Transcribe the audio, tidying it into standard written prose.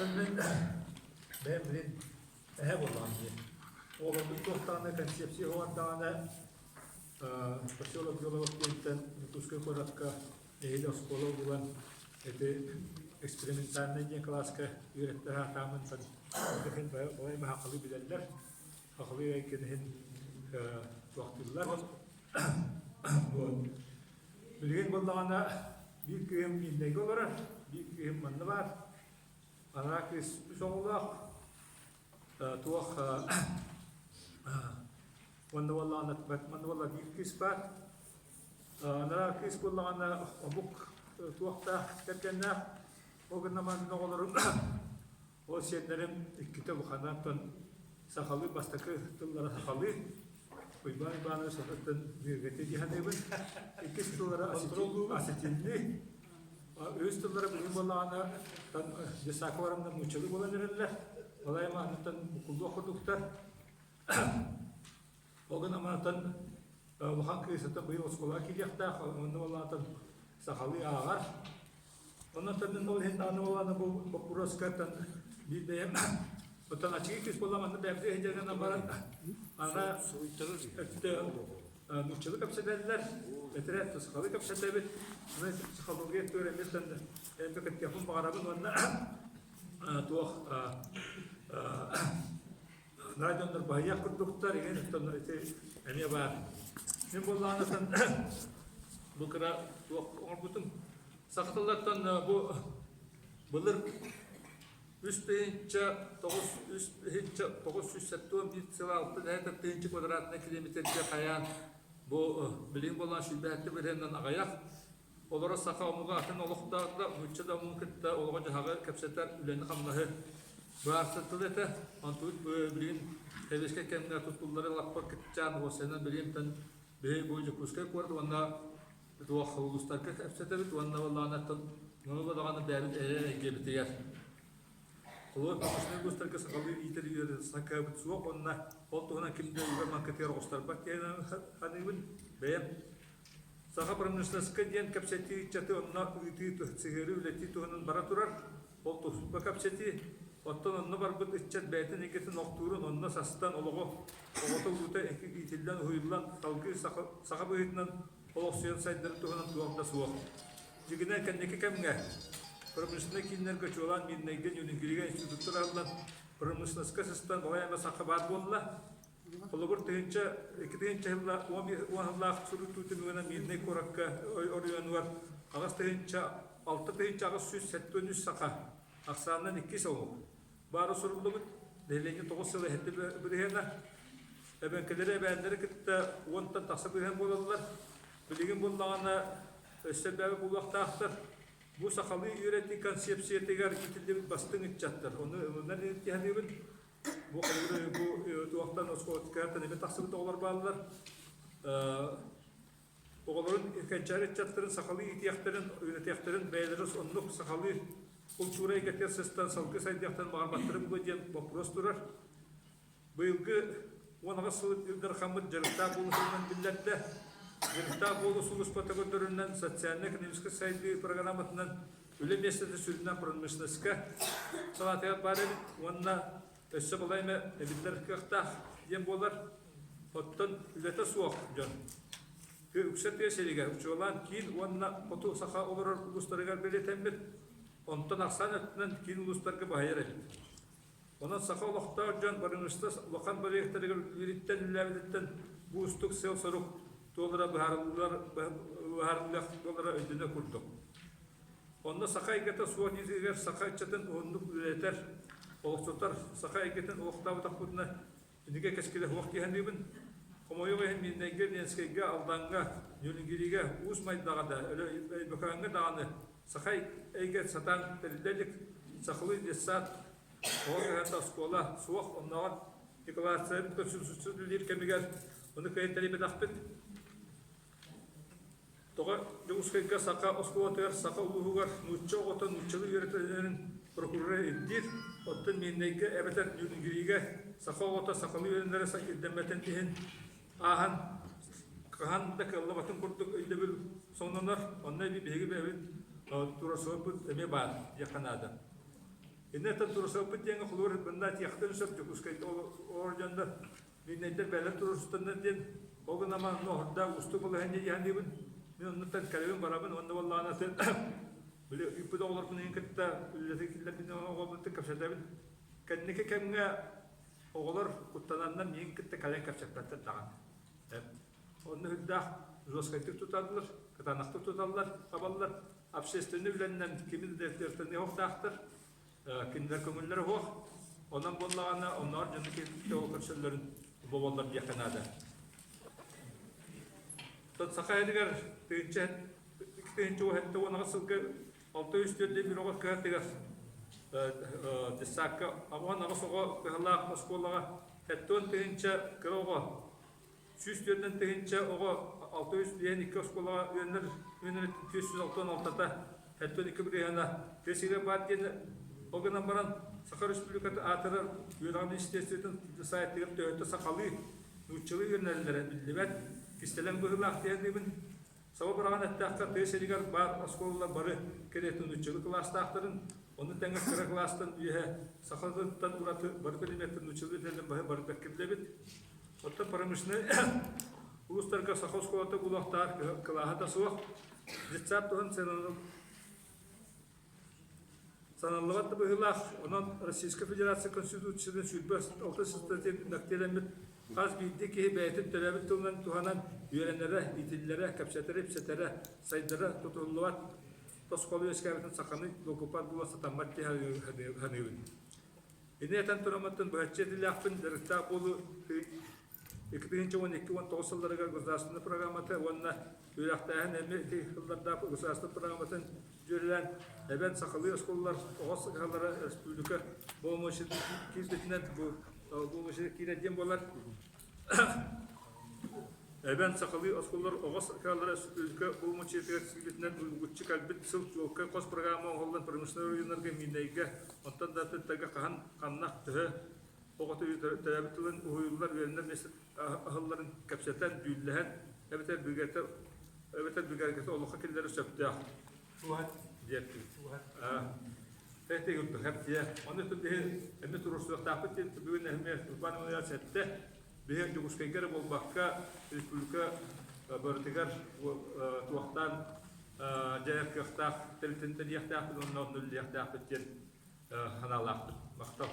Оттон мин бэйэм билин эһэ буоллаҕым дии. Оҕолорбут туохтаҕына концепция оҥор даҕаны поселок Беловок диэнтэн Дьокуускай куоракка эһиил оскуола булан ити экспериментальнай диэн кылааска үөрэттэ сатааммын балай сахалыы билэллэр. Сахалыы эйгэн иһин туохтууллар. Билигин буоллаҕына биир кыыһым Миирнэйгэ олорор, биир кыыһым манна баар. Анараа кыыс үс оҕолоох, туох уонна буоллаҕына манна буолла биир кыыс баар. Анараа кыыс буоллаҕына омук туохтаах кэргэннээх. Ол гынан манна оҕолорум Ол сиэннэрим иккитэ улаханнартан сахалыы бастакы тыллара сахалыы, Уйбаан Уйбааныч сахаттан үөргэтэ дии саныыбын. Иккис тыллара осетинныы. Үһүс тыллара билигин буоллаҕына Десака бараннар нууччалыы буолан эрэллэр. Балай мааннаттан буккуллуох курдуктар. Ол гынан баран улахан кыысыттан быйыл оскуолаҕа киириэхтээх, онно буоллаҕына сахалыы ааҕар. Онон мин ол иһин даҕаны буоллаҕына бу боппуруоскаттан биир бэйэм оттон аччыгый кыыс буолла манна бэйэбитин иһдьэр гынан баран аны өттө нууччалыы кэпсэтэллэр, этэрээт сахалыы кэпсэтэбит. Аны психология өттүгэр эмиэ элбэх кыттыахпын баҕарабын уонна туох Наа дьоннор баһыйах курдуктар, игин оттон ити эмиэ баар. Мин буоллаҕына бу кыра туох оҥорбутум. Саха тыллартан бу былыр 3971 сыл 6 тыһыынча квадратнай километрга хайаан бу билигин буолан сүүрбэһэттэ бырыһыанынан аҕыйах. Олоро саха омуга атын олохтоох да, нуучча да омугун кытта олоҕу-дьаһаҕы кэпсэтэр үлэни-хамнаһы быһаарсар тыл этэ. Онтубут билигин сэбиэскэй кэмҥэ туттуллары лаппа кытчаан уопсайынан билигинтэн биһиги бу Дьокуускай куорат уонна туох улуустарга кэпсэтэбит уонна буоллаҕына ону даҕаны бэйэбит эрэ эйгэбитигэр. Холобур, промышленнай улуустарга сахалыы иитэр үөрэтэр сакаабыт суох уонна ол туһунан ким да үгэр маҥкытыгар оҕустарбат диэн саныыбын. Бэйэм Саха промышленноска диэн кэпсэтии ыччаты онно ыытыы, сыһыарыы үлэтии туһунан бара турар. Ол туспа кэпсэтии. Оттон онно барбыт ыччат бэйэтин эйгэтин охтуурун онно састан олоҕу оҕото-уруута иитиллэн, уһуйуллан салгыы саха, саха быһыытынан олохсуйан сайдарын туһунан туох да суох. Дьиҥинэн кэнники кэмҥэ промышленнай кииннэргэ чуолаан Миирнэйгэ, Ньүлүҥгиригэ институттар аһыллан промышленноска сыстан балай эмэ саха баар буолла. Холобур, 2002 сылла 10 сыллаах суруйтуу түмүгүнэн Мирнэй куоракка оройуонугар 8 6873 саха ахсаанынан иккис омук баара суруллубут. Нэһилиэнньэ 9 сыл эһэтти бырыһыана. Эбэҥкэлэри эбээннэри кытта уонтан тахса бырыһыан буолаллар. Билигин буоллаҕына өссө элбээбит буолуохтаахтар. Бу сахалыы үөрэтии концепциятыгар иитиллибит бастыҥ ыччаттар. Ону ылынар иһитиһэниибин. Бу холобур бу туохтан оскуолаттан эмиэ тахсыбыт оҕолор бааллар. Оҕолорун кэнчээри ыччаттарын сахалыы иитиэхтэрин, үөрэтиэхтэрин бэйэлэрэ оннук сахалыы култуура эйгэтигэр сыстан салгыы сайдыахтарын баҕарбаттара буолуо диэн боппуруос турар. Быйылгы 18 сыл Ил Дархаммыт дьарыктаах буолуу сылынан биллэрдэ. Дьарыктаах буолуу сулууспата көрдөрөрүнэн социальнай-экономическай сайдыы программатынан Үлэ миэстэтэ сүрүннээн промышленноска салаатыгар баар эбит уонна өссө балай эмэ эбиллэр кыахтаах диэн буолар. Оттон үлэтэ суох дьон үксэ тыа сиригэр, чуолаан киин уонна хоту саха олорор улуустарыгар бэлиэтэммит, онтон ахсаан өттүнэн киин улуустарга баһыйар эбит. Онон саха олохтоох дьон барыҥыста улахан бырайыактарыгар үлэлиириттэн үлэлээбититтэн бу уустук сыал-сорук туолара быһаарыллар быһаарыллыах буолара өйдөнөр курдук. Онно саха эйгэтэ суох дииригэр саха ыччатын уһуннук үлэлэтэр, олохсутар, саха эйгэтин олохтообутахпытына иннигэ кэскилэ суох дии саныыбын. Хомойуох иһин Миирнэйгэ, Ленскэйгэ, Алдаҥҥа, Ньүлүнгиригэ, Уус Майдаҕа да, Өймөкөөҥҥө даҕаны саха эйгэ сатаан тэриллэ илик, сахалыы детсад, оҕо кыһата, оскуола суох, оннооҕор декларациябыт көрсүбүт үлэлиир кэмигэр ону кыайан тэрийбэтэхпит. Тоҕо Дьокуускайга саха оскуолатыгар саха улууһугар нуучча оҕото нууччалыы үөрэтэллэрин прокурора ирдиир, оттон Миирнэйгэ эбэтэр Ньүрүнгүрүгэ саха оҕото сахалыы үөрэнэрэ ирдэммэтин иһин ааһан хаһан да кыаллыбатын курдук өйдөбүл соҥнонор, онно эбии биһиги бэйэбит туруорсубаппыт эмиэ баар диэххэ наада. Иннэтэн турусалбыт диэҥҥэ холобур манна этиэхтэрин сөп Дьокуускайда олорор дьоннор Мииннэйдэр бэйэлэр туруорсуттаннар диэн ол гынан манна оһордоох уустук балаһыанньа дии саныыбын. Мин оннуттан кэлэбин барабын уонна буоллаҕына атын били ыыппыт оҕолорбун иһин кытта үлэлэтэ киллэрбин оҕолорбуттан кэпсэтэбин. Кэнники кэмҥэ оҕолор куттананнар миигин кытта кэлэн кэпсэппэттэр даҕаны. Онно үрдээх жесткайдык туталлар, кытаанахтык туталлар, хабаллар. Общественнай үлэннэн кими да охтаахтар, кинилэр көҥүллэрэ суох. Онон буоллаҕына, оннооҕор дьону киһи көрсөллөрүн боболлор диэххэ наада. Саха сиригэр тыһыынча 2078 сылга 604 диэн бюроҕа кыһатыгар детсадка 88 оҕо кыһалаах оскуолаҕа 70 000 кыра оҕо 104 000 оҕо 652 оскуолаҕа үөрэнэр үөрэнэр 466-та 72 бырыһыана тыа сиригэр баар диэн ол гынан баран Саха Республикатын аатырар үөрэҕин министерствотын сайтыгар төһөтө сахалыы нууччалыы үөрэнэллэрэ биллибэт кистэлэҥ быһыылаах диэбин Саба быраҕан эттэххэ, тыа сиригэр баар оскуолалар бары кэриэтэ нууччалыы кылаастаахтарын, ону тэҥэ кыра кылаастан үөһэ саха тылыттан ураты бары предметтэр нууччалыы этэллэр баһы бары бэркэ Оттон промышленнай улуустарга саха оскуолата булуохтаах кылааһа да суох. Детсад туһун Саналлыбат да быһыылаах, онон Российскай Федерация Конституциятын 26 статьятын мэктиэлэммит хас биирдии киһи бэйэтин төрөөбүт тылынан туһанан үөрэнэрэ, иитиллэрэ, кэпсэтэрэ-ипсэтэрэ, сайдара тутуллубат тосхолу үөскээбитин саханы докупат була сатаммат дии саныыбын. Ини этэн тураммыттан быһаччы этилээхпин дьарыктаах буолуу 2012-19 сылларыгар государственнай программата уонна үөрэхтээһин эмиэ ити сыллардаах государственнай программатын дьүөрэлээн эбэн сахалыы оскуолалар оҕо сыһалара республика боломуочуйатын киирбитинэн бу боломуочуйа киирэр диэн буолар. Эбэн сахалыы оскуолалар оҕо сыһалара республика боломуочуйатыгар киирбитинэн угуччу кэлбит сыл чуолкай хос программа оҥоһуллан промышленнай оройуоннарга Миирнэйгэ онтон да атыттарга хаһан ханна төһө оҕо төрөөбүт тылын уһуйуллар үөрэнэр миэстэ аһылларын кэпсэтэн, дьүүллэһэн эбэтэр бигэргэтэ эбэтэр бигэргэтэ олоххо киллэрэр сөптөөх. Диэттим. Тэти курдук дьэ. Ону биһи эмиэ туруорсуохтаахпыт диэн бүгүн эмиэ Урбаан Иванович эттэ. Биһи Дьокуускайга эрэ буолбакка республика барытыгар туохтаан дьайар кыахтаах тэрилтэни тэрийиэхтээхпит уонна онно үлэлиэхтээхпит диэн санаалаахпыт. Махтал.